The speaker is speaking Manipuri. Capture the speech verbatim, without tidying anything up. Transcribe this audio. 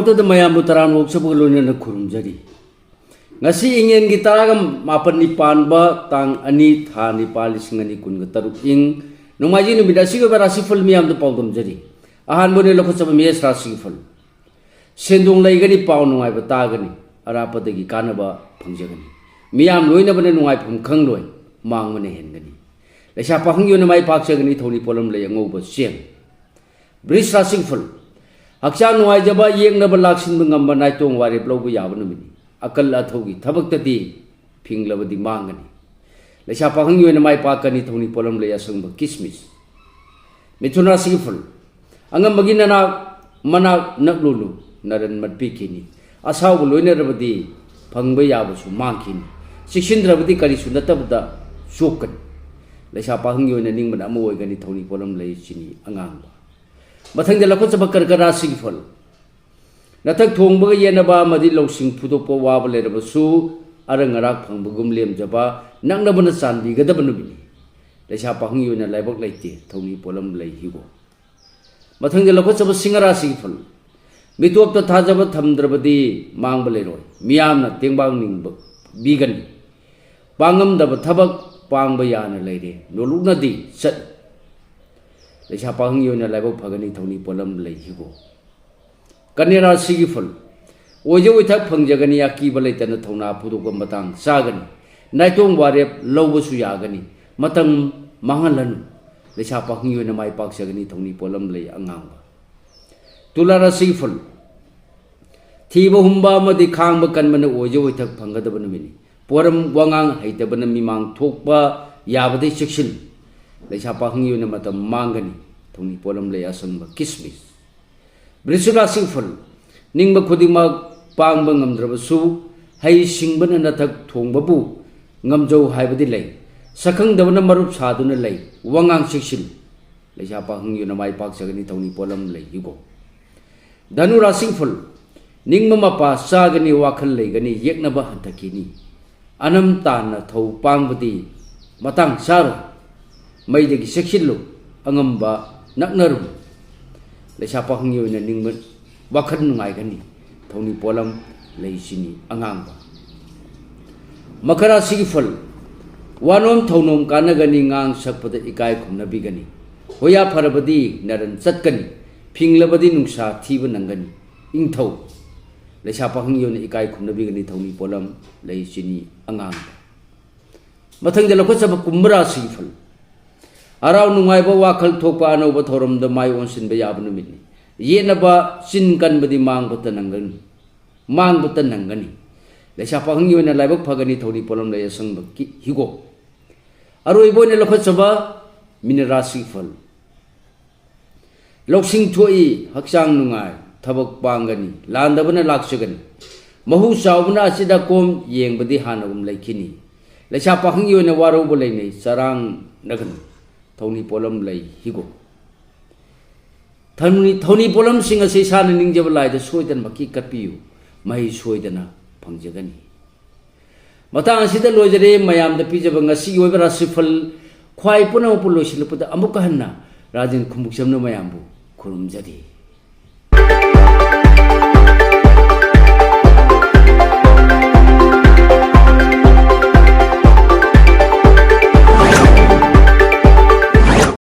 ꯑꯗꯨꯗ ꯃꯌꯥꯝꯕꯨ ꯇꯔꯥꯝꯅ ꯑꯣꯛꯆꯕꯒ ꯂꯣꯏꯅꯅ ꯈꯨꯔꯨꯝꯖꯔꯤ꯫ ꯉꯁꯤ ꯏꯉꯦꯟꯒꯤ ꯇꯔꯥꯒ ꯃꯥꯄꯟꯅꯤ ꯄꯥꯟꯕ ꯇꯥꯡ ꯑꯅꯤ, ꯊꯥ ꯅꯤꯄꯥꯜ, ꯂꯤꯁꯤꯡ ꯑꯅꯤ ꯀꯨꯟꯒ ꯇꯔꯨꯛ ꯏꯪ ꯅꯣꯡꯃꯥꯏꯖꯤꯡ ꯅꯨꯃꯤꯠ ꯑꯁꯤꯒꯤ ꯑꯣꯏꯕ ꯔꯥꯁꯤꯐꯜ ꯃꯤꯌꯥꯝꯗ ꯄꯥꯎꯗꯝꯖꯔꯤ꯫ ꯑꯍꯥꯟꯕ ꯑꯣꯏꯅ ꯂꯧꯈꯠꯆꯕ ꯃꯦꯁ ꯔꯥꯁꯤꯒꯤ ꯐꯜ꯫ ꯁꯦꯟꯗꯣꯡ ꯂꯩꯒꯅꯤ, ꯄꯥꯎ ꯅꯨꯡꯉꯥꯏꯕ ꯇꯥꯒꯅꯤ, ꯑꯔꯥꯞꯄꯗꯒꯤ ꯀꯥꯟꯅꯕ ꯐꯪꯖꯒꯅꯤ꯫ ꯃꯤꯌꯥꯝ ꯂꯣꯏꯅꯕꯅ ꯅꯨꯡꯉꯥꯏꯐꯝ ꯈꯪꯂꯣꯏ, ꯃꯥꯡꯕꯅ ꯍꯦꯟꯒꯅꯤ꯫ ꯂꯩꯁꯥ ꯄꯥꯈꯪꯒꯤ ꯑꯣꯏꯅ ꯃꯥꯏ ꯄꯥꯛꯆꯒꯅꯤ, ꯊꯧꯅꯤ ꯄꯣꯠꯂꯝ ꯂꯩ ꯑꯉꯧꯕ ꯆꯦꯡ꯫ ꯕ꯭ꯔꯤꯖ ꯔꯥꯁꯤꯒꯤ ꯐꯜ꯫ ꯍꯛꯆꯥꯡ ꯅꯨꯡꯉꯥꯏꯖꯕ, ꯌꯦꯡꯅꯕ ꯂꯥꯛꯁꯤꯟꯕ ꯉꯝꯕ, ꯅꯥꯏꯇꯣꯡ ꯋꯥꯔꯦꯞ ꯂꯧꯕ ꯌꯥꯕ ꯅꯨꯃꯤꯠꯅꯤ꯫ ꯑꯀꯜ ꯑꯊꯧꯒꯤ ꯊꯕꯛꯇꯗꯤ ꯐꯤꯡꯂꯕꯗꯤ ꯃꯥꯡꯒꯅꯤ꯫ ꯂꯩꯁꯥ ꯄꯥꯈꯪꯒꯤ ꯑꯣꯏꯅ ꯃꯥꯏ ꯄꯥꯛꯀꯅꯤ, ꯊꯧꯅꯤ ꯄꯣꯠꯂꯝ ꯂꯩ ꯑꯁꯪꯕ ꯀꯤꯁꯃꯤꯁ꯫ ꯃꯤꯊꯨꯟ ꯔꯥꯁꯤꯒꯤ ꯐꯜ꯫ ꯑꯉꯝꯕꯒꯤ ꯅꯅꯥꯛ ꯃꯅꯥꯛ ꯅꯛꯂꯨꯅꯨ, ꯅꯔꯟ ꯃꯠꯄꯤꯈꯤꯅꯤ꯫ ꯑꯁꯥꯎꯕ ꯂꯣꯏꯅꯔꯕꯗꯤ ꯐꯪꯕ ꯌꯥꯕꯁꯨ ꯃꯥꯡꯈꯤꯅꯤ꯫ ꯆꯦꯛꯁꯤꯟꯗ꯭ꯔꯕꯗꯤ ꯀꯔꯤꯁꯨ ꯅꯠꯇꯕꯗ ꯆꯣꯛꯀꯅꯤ꯫ ꯂꯩꯁꯥ ꯄꯥꯈꯪꯒꯤ ꯑꯣꯏꯅ ꯅꯤꯡꯕꯅ ꯑꯃ ꯑꯣꯏꯒꯅꯤ, ꯊꯧꯅꯤ ꯄꯣꯠꯂꯝ ꯂꯩ ꯆꯤꯅꯤ ꯑꯉꯥꯡꯕ꯫ ꯃꯊꯪꯗ ꯂꯧꯈꯠꯆꯕ ꯀꯔꯀꯠ ꯔꯥꯁꯤꯒꯤ ꯐꯜ꯫ ꯅꯊꯛ ꯊꯣꯡꯕꯒ ꯌꯦꯟꯅꯕ ꯑꯃꯗꯤ ꯂꯧꯁꯤꯡ ꯐꯨꯗꯣꯛꯄ ꯋꯥꯕ ꯂꯩꯔꯕꯁꯨ, ꯑꯔꯪ ꯑꯔꯥꯛ ꯐꯪꯕꯒꯨꯝ ꯂꯦꯝꯖꯕ ꯅꯛꯅꯕꯅ ꯆꯥꯟꯕꯤꯒꯗꯕ ꯅꯨꯃꯤꯠꯅꯤ꯫ ꯂꯩꯁꯥ ꯄꯥꯈꯪꯒꯤ ꯑꯣꯏꯅ ꯂꯥꯏꯕꯛ ꯂꯩꯇꯦ, ꯊꯧꯅꯤ ꯄꯣꯠꯂꯝ ꯂꯩ ꯍꯤꯒꯣꯛ꯫ ꯃꯊꯪꯗ ꯂꯧꯈꯠꯆꯕ ꯁꯤꯡꯍ ꯔꯥꯁꯤꯒꯤ ꯐꯜ꯫ ꯃꯤꯇꯣꯞꯇ ꯊꯥꯖꯕ ꯊꯝꯗ꯭ꯔꯕꯗꯤ ꯃꯥꯡꯕ ꯂꯩꯔꯣꯏ꯫ ꯃꯤꯌꯥꯝꯅ ꯇꯦꯡꯕꯥꯡ ꯅꯤꯡꯕ ꯄꯤꯒꯅꯤ꯫ ꯄꯥꯡꯉꯝꯗꯕ ꯊꯕꯛ ꯄꯥꯡꯕ ꯌꯥꯅ ꯂꯩꯔꯦ, ꯅꯣꯂꯨꯛꯅꯗꯤ ꯆꯠꯂꯨ꯫ ꯂꯩꯁꯥ ꯄꯥꯈꯪꯒꯤ ꯑꯣꯏꯅ ꯂꯥꯏꯕꯛ ꯐꯒꯅꯤ, ꯊꯧꯅꯤ ꯄꯣꯠꯂꯝ ꯂꯩ ꯍꯤꯒꯣꯛ꯫ ꯀꯟꯌꯥ ꯔꯥꯁꯤꯒꯤ ꯐꯜ꯫ ꯑꯣꯏꯖ ꯑꯣꯏꯊꯛ ꯐꯪꯖꯒꯅꯤ, ꯑꯀꯤꯕ ꯂꯩꯇꯅ ꯊꯧꯅꯥ ꯐꯨꯗꯣꯛꯄ ꯃꯇꯥꯡ ꯆꯥꯒꯅꯤ꯫ ꯅꯥꯏꯇꯣꯝ ꯋꯥꯔꯦꯞ ꯂꯧꯕꯁꯨ ꯌꯥꯒꯅꯤ꯫ ꯃꯇꯝ ꯃꯥꯡꯍꯜꯂꯅꯨ꯫ ꯂꯩꯁꯥ ꯄꯥꯈꯪꯒꯤ ꯑꯣꯏꯅ ꯃꯥꯏ ꯄꯥꯛꯆꯒꯅꯤ, ꯊꯧꯅꯤ ꯄꯣꯠꯂꯝ ꯂꯩ ꯑꯉꯥꯡꯕ꯫ ꯇꯨꯂꯥ ꯔꯥꯁꯤꯒꯤ ꯐꯜ꯫ ꯊꯤꯕ ꯍꯨꯝꯕ ꯑꯃꯗꯤ ꯈꯥꯡꯕ ꯀꯟꯕꯅ ꯑꯣꯏꯖ ꯑꯣꯏꯊꯛ ꯐꯪꯒꯗꯕ ꯅꯨꯃꯤꯠꯅꯤ꯫ ꯄꯣꯔꯝ ꯋꯥꯉꯥꯡ ꯍꯩꯇꯕꯅ ꯃꯤꯃꯥꯡ ꯊꯣꯛꯄ ꯌꯥꯕꯗꯩ ꯆꯦꯛꯁꯤꯜꯂꯨ꯫ ꯂꯩꯁꯥ ꯄꯥꯈꯪꯒꯤ ꯑꯣꯏꯅ ꯃꯇꯝ ꯃꯥꯡꯒꯅꯤ꯫ ꯊꯧꯅꯤ ꯄꯣꯠꯂꯝ ꯂꯩ ꯑꯁꯪꯕ ꯀꯤꯁꯃꯤꯁ꯫ ꯕ꯭ꯔꯤꯁꯨ ꯔꯥꯁꯤ ꯐꯜ꯫ ꯅꯤꯡꯕ ꯈꯨꯗꯤꯡꯃꯛ ꯄꯥꯡꯕ ꯉꯝꯗ꯭ꯔꯕꯁꯨ, ꯍꯩ ꯁꯤꯡꯕꯅ ꯅꯊꯛ ꯊꯣꯡꯕꯕꯨ ꯉꯝꯖꯧ ꯍꯥꯏꯕꯗꯤ ꯂꯩ꯫ ꯁꯛꯈꯪꯗꯕꯅ ꯃꯔꯨꯞ ꯁꯥꯗꯨꯅ ꯂꯩ꯫ ꯋꯥꯉꯥꯡ ꯆꯦꯛꯁꯤꯜꯂꯨ꯫ ꯂꯩꯁꯥ ꯄꯥꯈꯪꯒꯤ ꯑꯣꯏꯅ ꯃꯥꯏ ꯄꯥꯛꯆꯒꯅꯤ꯫ ꯊꯧꯅꯤ ꯄꯣꯠꯂꯝ ꯂꯩ ꯍꯤꯒꯣꯛ꯫ ꯙꯅꯨ ꯔꯥꯁꯤ ꯐꯜ꯫ ꯅꯤꯡꯕ ꯃꯄꯥ ꯆꯥꯒꯅꯤ, ꯋꯥꯈꯜ ꯂꯩꯒꯅꯤ, ꯌꯦꯛꯅꯕ ꯍꯟꯊꯈꯤꯅꯤ꯫ ꯑꯅꯝ ꯇꯥꯅ ꯊꯧ ꯄꯥꯡꯕꯗꯤ ꯃꯇꯥꯡ ꯆꯥꯔꯣꯏ꯫ ꯃꯩꯗꯒꯤ ꯆꯦꯛꯁꯤꯜꯂꯨ, ꯑꯉꯝꯕ ꯅꯛꯅꯔꯨ꯫ ꯂꯩꯁꯥ ꯄꯥꯈꯪꯒꯤ ꯑꯣꯏꯅ ꯅꯤꯡꯕ ꯋꯥꯈꯜ ꯅꯨꯡꯉꯥꯏꯒꯅꯤ꯫ ꯊꯧꯅꯤ ꯄꯣꯠꯂꯝ ꯂꯩ ꯆꯤꯅꯤ ꯑꯉꯥꯡꯕ꯫ ꯃꯀꯔ ꯔꯥꯁꯤꯒꯤ ꯐꯜ: ꯋꯥꯅꯣꯝ ꯊꯧꯅꯣꯝ ꯀꯥꯟꯅꯒꯅꯤ, ꯉꯥꯡ ꯁꯛꯄꯗ ꯏꯀꯥꯏ ꯈꯨꯝꯅꯕꯤꯒꯅꯤ꯫ ꯍꯣꯌꯥ ꯐꯔꯕꯗꯤ ꯅꯔꯟ ꯆꯠꯀꯅꯤ, ꯐꯤꯡꯂꯕꯗꯤ ꯅꯨꯡꯁꯥ ꯊꯤꯕ ꯅꯪꯒꯅꯤ꯫ ꯏꯪꯊꯧ: ꯂꯩꯁꯥ ꯄꯥꯈꯪꯒꯤ ꯑꯣꯏꯅ ꯏꯀꯥꯏ ꯈꯨꯝꯅꯕꯤꯒꯅꯤ꯫ ꯊꯧꯅꯤ ꯄꯣꯠꯂꯝ ꯂꯩ ꯆꯤꯅꯤ ꯑꯉꯥꯡꯕ꯫ ꯃꯊꯪꯗ ꯂꯧꯈꯠꯆꯕ ꯀꯨꯝꯚ ꯔꯥꯁꯤꯒꯤ ꯐꯜ: ꯍꯔꯥꯎ ꯅꯨꯡꯉꯥꯏꯕ, ꯋꯥꯈꯜ ꯊꯣꯛꯄ, ꯑꯅꯧꯕ ꯊꯧꯔꯝꯗ ꯃꯥꯏ ꯑꯣꯟꯁꯤꯟꯕ ꯌꯥꯕ ꯅꯨꯃꯤꯠꯅꯤ꯫ ꯌꯦꯠꯅꯕ ꯆꯤꯟ ꯀꯟꯕꯗꯤ ꯃꯥꯡꯕꯇ ꯅꯪꯒꯅꯤ, ꯃꯥꯡꯕꯇ ꯅꯪꯒꯅꯤ꯫ ꯂꯩꯁꯥ ꯄꯥꯈꯪꯒꯤ ꯑꯣꯏꯅ ꯂꯥꯏꯕꯛ ꯐꯒꯅꯤ꯫ ꯊꯧꯅꯤ ꯄꯣꯠꯂꯝ ꯂꯩ ꯑꯁꯪꯕ ꯀꯤ-, ꯍꯤꯒꯣꯛ꯫ ꯑꯔꯣꯏꯕ ꯑꯣꯏꯅ ꯂꯧꯈꯠꯆꯕ ꯃꯤꯅ ꯔꯥꯁꯤ ꯐꯜ: ꯂꯧꯁꯤꯡ ꯊꯣꯛꯏ, ꯍꯛꯆꯥꯡ ꯅꯨꯡꯉꯥꯏ, ꯊꯕꯛ ꯄꯥꯡꯒꯅꯤ, ꯂꯥꯟꯗꯕꯅ ꯂꯥꯛꯆꯒꯅꯤ꯫ ꯃꯍꯨ ꯆꯥꯎꯕꯅ ꯑꯁꯤꯗ ꯀꯣꯝ ꯌꯦꯡꯕꯗꯤ ꯍꯥꯟꯅꯒꯨꯝ ꯂꯩꯈꯤꯅꯤ꯫ ꯂꯩꯁꯥ ꯄꯥꯈꯪꯒꯤ ꯑꯣꯏꯅ ꯋꯥꯔꯧꯕ ꯂꯩꯅꯩ, ꯆꯔꯥꯡꯅꯒꯅꯨ꯫ ꯊꯧꯅꯤ ꯄꯣꯠꯂꯝ ꯂꯩ ꯍꯤꯒꯣꯛ꯫ ꯊꯧꯅꯤ, ꯊꯧꯅꯤ ꯄꯣꯠꯂꯝꯁꯤꯡ ꯑꯁꯤ ꯏꯁꯥꯅ ꯅꯤꯡꯖꯕ ꯂꯥꯏꯗ ꯁꯣꯏꯗꯅꯃꯛꯀꯤ ꯀꯠꯄꯤꯌꯨ, ꯃꯍꯩ ꯁꯣꯏꯗꯅ ꯐꯪꯖꯒꯅꯤ꯫ ꯃꯇꯥꯡ ꯑꯁꯤꯗ ꯂꯣꯏꯖꯔꯦ ꯃꯌꯥꯝꯗ ꯄꯤꯖꯕ ꯉꯁꯤꯒꯤ ꯑꯣꯏꯕ ꯔꯥꯁꯤꯐꯜ꯫ ꯈ꯭ꯋꯥꯏ ꯄꯨꯝꯅꯃꯛꯄꯨ ꯂꯣꯏꯁꯤꯜꯂꯛꯄꯗ ꯑꯃꯨꯛꯀ ꯍꯟꯅ ꯔꯥꯖꯦꯟ ꯈꯨꯃꯨꯛꯆꯝꯅ ꯃꯌꯥꯝꯕꯨ ꯈꯨꯔꯨꯝꯖꯔꯤ꯫